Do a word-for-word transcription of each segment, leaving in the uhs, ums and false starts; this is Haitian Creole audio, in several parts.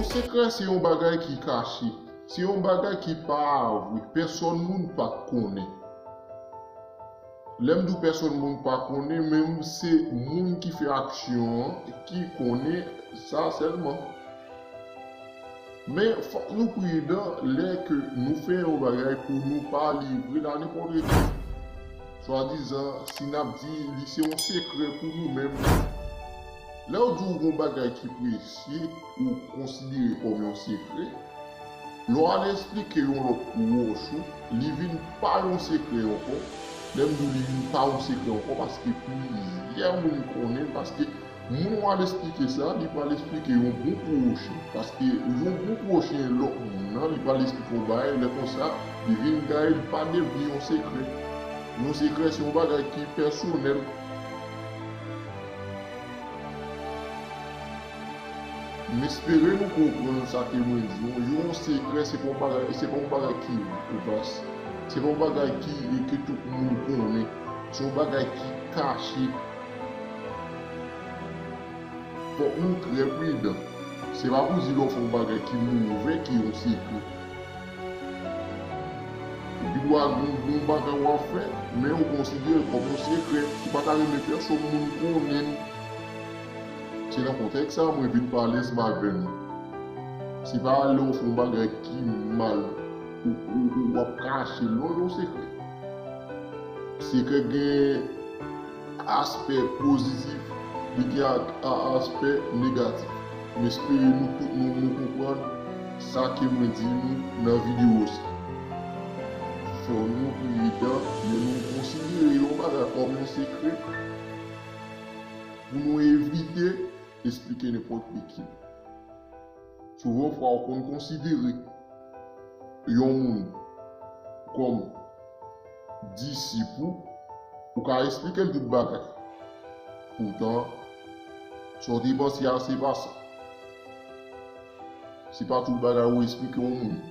Sekrè se yon bagay ki kache. Se yon bagay ki pa avwe. Pèsòn moun pa konnen. Lè m di w pèsòn moun pa konnen, menm se moun ki fè aksyon an ki konnen sa sèlman. Men, fòk nou pridan lè ke nou fè yon bagay pou nou pa livre l a nenpòt ki. Swadizan, si n ap di li se yon sekrè pou nou menm. Lè w di w gon bagay ki presye, ou konsidere kòm yon sekrè, lè w al esplike yon lòt pwòch ou, li vin pa yon sekrè ankò. Lè m di w li vin pa yon sekrè ankò, paske plizyè moun konnen l, paske moun w al esplike sa, li pral esplike yon bon pwòch li, paske yon bon pwòch yon lòt moun nan, li pral esplike yon bagay, lè konsa, li vin gaye, li pa devni yon sekrè. Yon sekrè se yon bagay ki pèsonèl. M espere nou konprann sa ke mwen di nou. Yon sekrè, se pa yon bagay, se pa yon bagay ki vas. Se pa yon bagay ki, ke tout moun konnen. Se yon bagay ki kache. Fòk nou trè pridan. Se pa pou di lè w fè yon bagay ki move, ki yon sekrè. Ou gen dwa gen yon bon bagay w ap fè, men ou konsidere l kòm yon sekrè. Ou pa ta renmen pèsòn moun konnen l. Se nan kontèks sa a mwen vin pale ansanm avè nou. Se pa lè w fè yon bagay ki mal, ou, ou, ou w ap kache l, non, yon sekrè. Sekrè gen aspè pozitif, li gen a, a, aspè negatif. M espere nou tout nou, nou konprann sa ke mwen di nou nan videyo sa. Fò nou pridan, men nou konsidere yon bagay kòm yon sekrè pou nou evite esplike nenpòt ki. Souvan fwa ou konn konsidere yon moun kòm disip ou, ou ka esplike l tout bagay. Poutan, sa w te panse a, se pa sa. Se pa tout bagay ou esplike yon moun.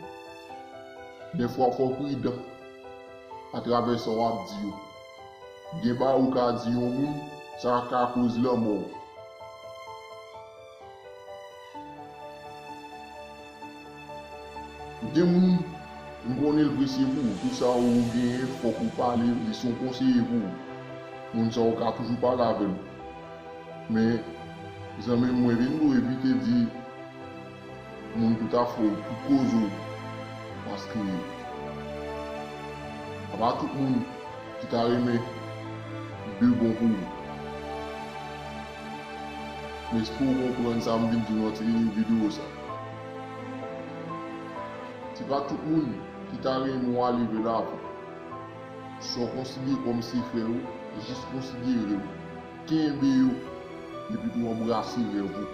Dèfwa, fò w pridan atravè sa w ap di yo. Gen bagay ou ka di yon moun, sa ka koz lanmò w. Gen moun, m konnen l presye pou ou. Tout sa ou genyen, fòk ou pale, li se yon konseye pou ou. Moun sa ou ka toujou pale avè l. Men, zanmi m, mwen vin dwe evite di moun tout afè w, tout koze w. Paske apa tout moun ki ta renmen de bon pou ou. M espere w konprann sa m vin di w nan ti videyo sa. Se pa tout moun ki ta renmen w ale vè lavi. Sa w konsidere kòm sekrè ou, jis konsidere l. Kenbe yo, epi tou anbrase rèv ou.